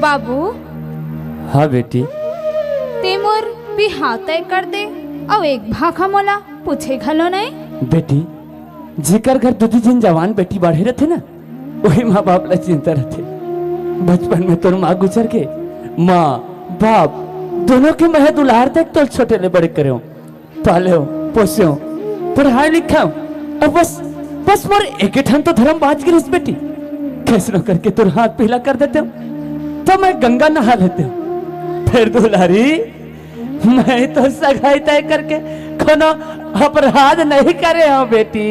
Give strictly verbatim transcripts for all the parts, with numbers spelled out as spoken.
बाबू। हाँ बेटी। ते मोर बिहाव तय कर दे, अउ एक भाखा मोला पूछे घलो नहीं। बेटी, जेकर घर दू दू झिन जवान बेटी बाढ़े रथे ना, वही माँ बाप ला चिंता रथे। बचपन में तोर माँ गुजर के, माँ बाप दोनों के मैं दुलार तक तोर छोटे ले बड़े करे, पालेव, पोसेव, पढ़ाए लिखाएव, अब बस, बस मोर एक ठन तो धर्म बाँच गे रिहिस बेटी। कैसनो करके तोर हाथ पीला कर देतेव, तो मैं गंगा नहा लेतेव। फेर दुलारी, मैं तो सगाई तय करके कोनो अपराध नहीं करे हँव बेटी।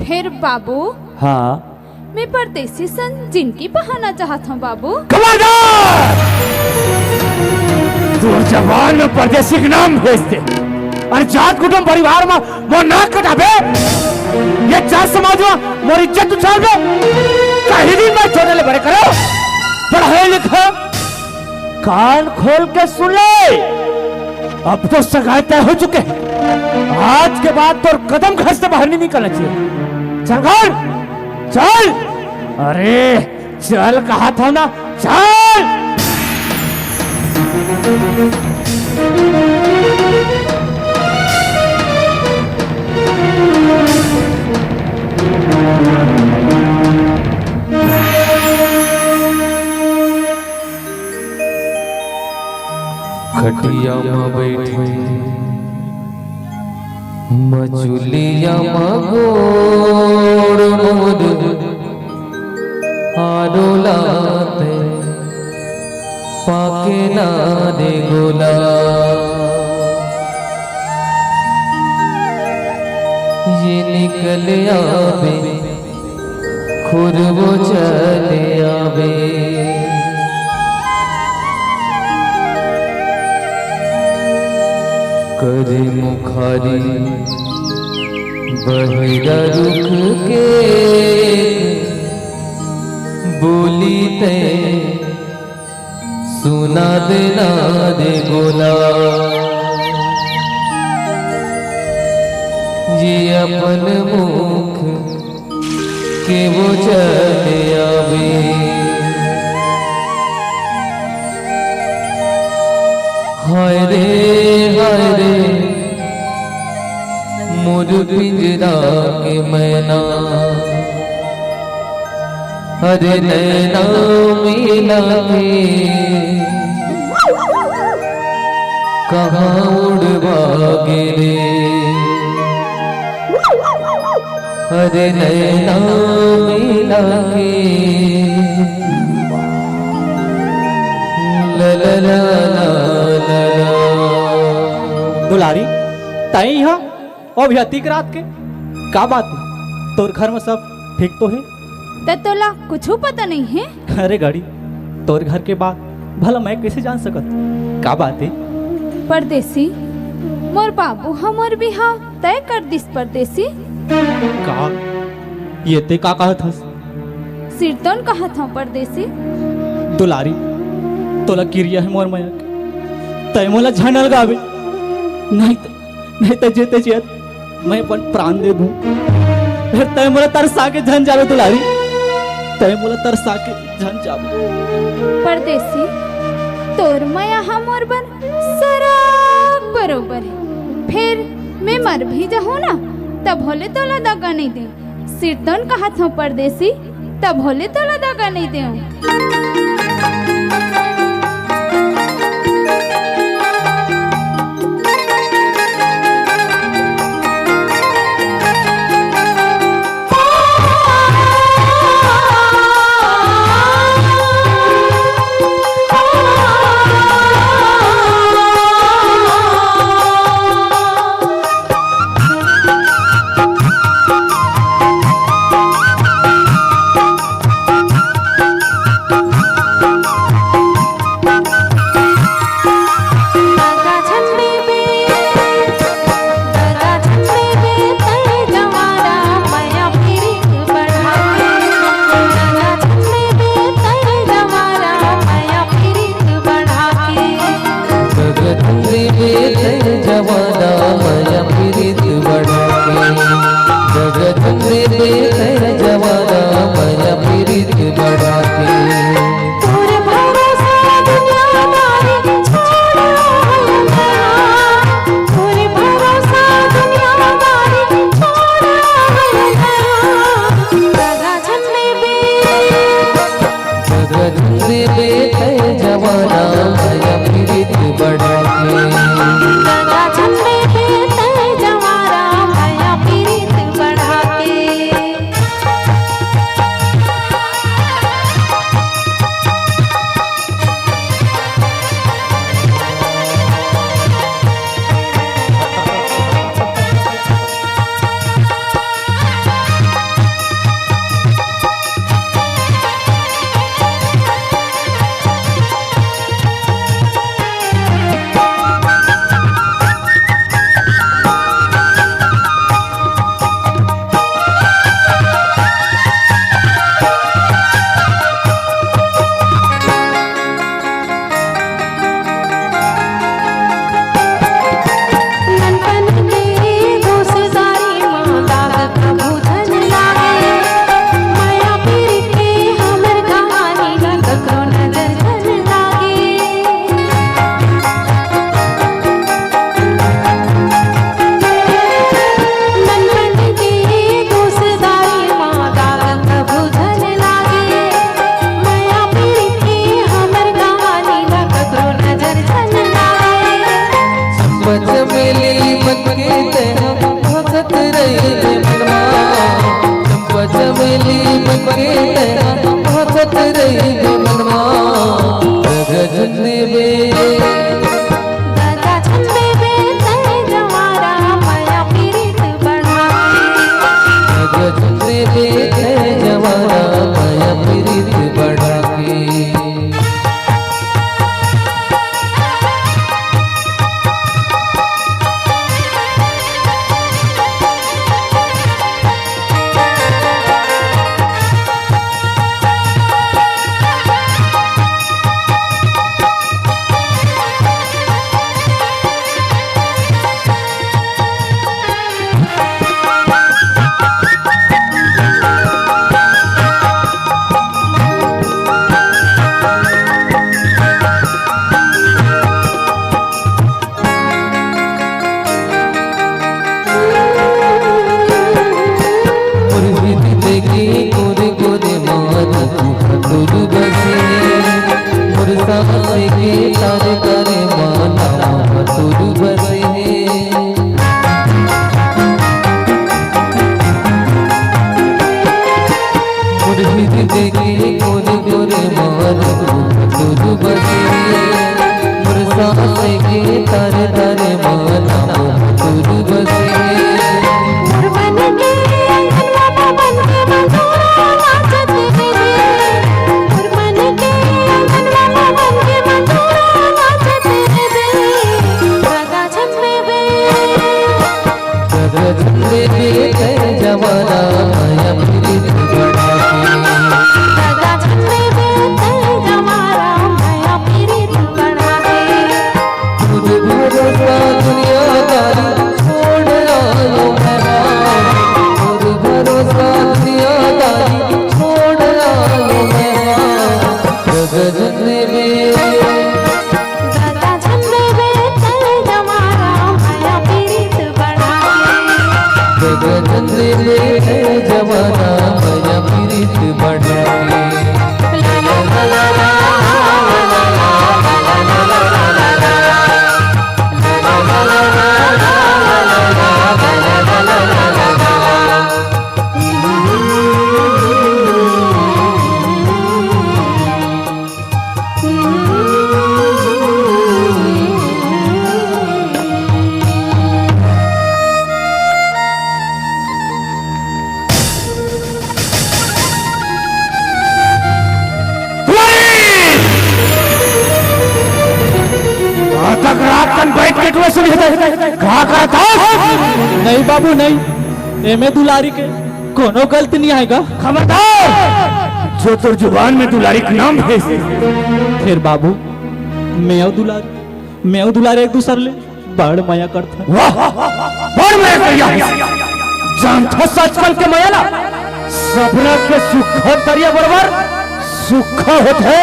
फेर बाबू, हाँ। मैं परदेसी सन जिनगी बहाना चाहत हँव बाबू। खबरदार! तोर जबान में परदेसी के नाम भेज दे। अरे जात कुटुम परिवार में मोर नाक कटाबे? ये जात समाज में मोर इज्जत उछालबे? कहीं दिन मैं छोटे ले बड़े करो। पढ़े लिखे कान खोल के सुन ले, अब तो सगाई तय हो चुके हैं। आज के बाद तोर कदम घर से बाहर नहीं निकलना चाहिए। चल घर, चल। अरे चल कहा था ना, चल। खटिया म बैठे, मचुलिया म गोड़ मोर, आरो लाते पाके ना दे गोला। ये निकल आवे खुरबो चले आवे। करे मुखारी बहिरा रुख के बोली ते सुना देना दे गोला। ये अपन मुख के वो चले आवे। हाय रे, हाय रे, मोर पिंजरा के मैना। अरे नैना मिला के कहाँ उड़वा गे रे। अरे नैना मिला के ला ला ला ला ला। दुलारी, तई इहाँ? ओ भैया, तीक रात के का बात हे? तोर घर में सब ठीक तो हे? त तोला कुछु पता नहीं हे? अरे गड़ी, तोर घर के बात भला मैं कैसे जान सकत? का बात हे? परदेसी, मोर बाबू ह मोर बिहाव तय कर दिस परदेसी। का? ये ते का कहत हस? सिरतोन कहत हँव परदेसी। दुलारी, तोला किरिया हे मोर मया के, तय मोला झन अलगाबे, नहीं त नहीं त जेते जियत मैं अपन प्राण दे दूं। फेर तय मोला तरसा के झन जाबे दुलारी, तय मोला तरसा के झन जाबे। परदेसी, तोर मया ह मोर बर सराप बरोबर हे। फेर मैं मर भी जाहूं ना, तभो ले तोला दगा नइ देंव। सिरतोन कहत हँव परदेसी, तभो ले तोला दगा नइ देंव। देबे तै जवाना मया पीरित बढ़ा के। दगा झन देबे तै जवाना मया पीरित बढ़ा के। ननपन के दोस्तारी मा दाग कभू झन लागे। मया पीरित के हमर कहानी ला ककरो नजर झन लागे। ननपन के दोस्तारी मा दाग कभू झन लागे। मया पीरित के हमर कहानी ला ककरो नजर झन लागे। चंपा चमेली बन के तैं भासत रहिबे मनवा। चंपा चमेली बन के तैं भासत रहिबे मनवा। दगा झन देबे। दगा झन देबे तै जवाना मया पीरित बढ़ा के। दगा झन देबे तै जवाना मया पीरित बढ़ा के। मोर हृदय के कोने कोने मा तोर बसे। मोर सांस के ताने ताने मा नाम तोर बसे। मोर हृदय के कोने कोने मा तोर बसे। मोर सांस के ताने ताने मा नाम तोर बसे। मोर मन के अंगनवा मा बन के मंजूरा नाचत रहे। मोर मन के अंगनवा मा बन के मंजूरा नाचत रहे। दगा झन देबे। दगा झन देबे तै जवाना मया पीरित बढ़ा के। दगा झन देबे तै जवाना मया पीरित बढ़ा के। खुद भरोसा दुनियादारी छोड़ आयो मैं। खुद भरोसा दुनियादारी छोड़ आयो मैं। दगा झन देबे। दगा झन देबे तै जवाना मया पीरित बढ़ा के। दगा झन देबे तै जवाना मया पीरित बढ़ा के। दुलारी! आज तक रात कन बैठ के टूरा सुने हस, का करत हस? नहीं बाबू, नहीं। एमे दुलारी के कोनो गलती नहीं आएगा। खबरदार! जो तोर जुबान में दुलारी के नाम हे। फेर बाबू, मैं अउ दुलारी, मैं अउ दुलारी एक दूसर ले बड़ मया करथन। वाह! बड़ मया करिया हे। जानथस आजकल के मया ला? सबना के सुक्खा तरिया बरोबर सुक्खा होथे।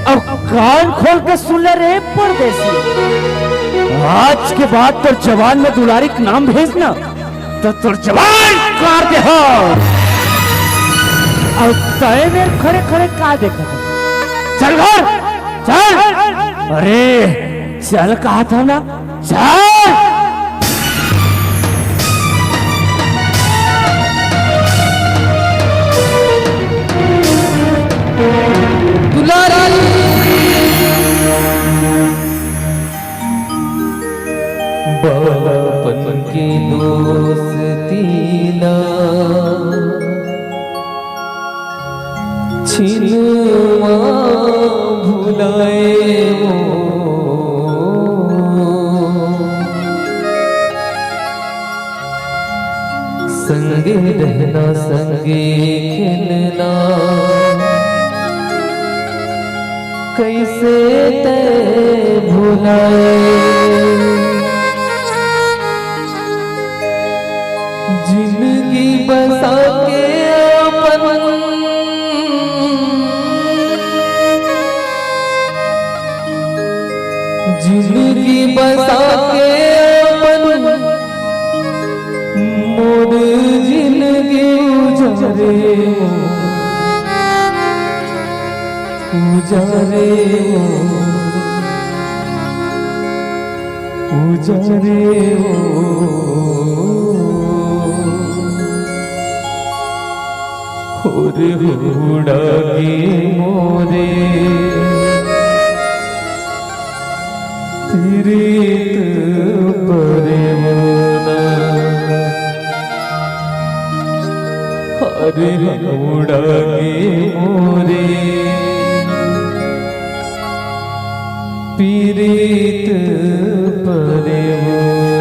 अब कान खोल के सुन ले रे परदेसी, आज के बाद तोर जबान में दुलारी के नाम हेस ना, त तोर जबान काट देहूं। अब तैं मेर खड़े खड़े का देखत हस? चल घर, चल। अरे चल कहा था ना, चल। दुलारी। बालापन के दोस्ती ला छिन मा भुलाए वो। संगे रहना, संगे खेलना, कैसे तै भुलाए। जिंदगी बसा के अपन, जिंदगी बसा के अपन, मोर जिंदगी उजारे, उजारे, उजारे। होरे हुड़ा गे मोरे, पीरित परेवना। होरे हुड़ा गे मोरे, पीरित परेवना।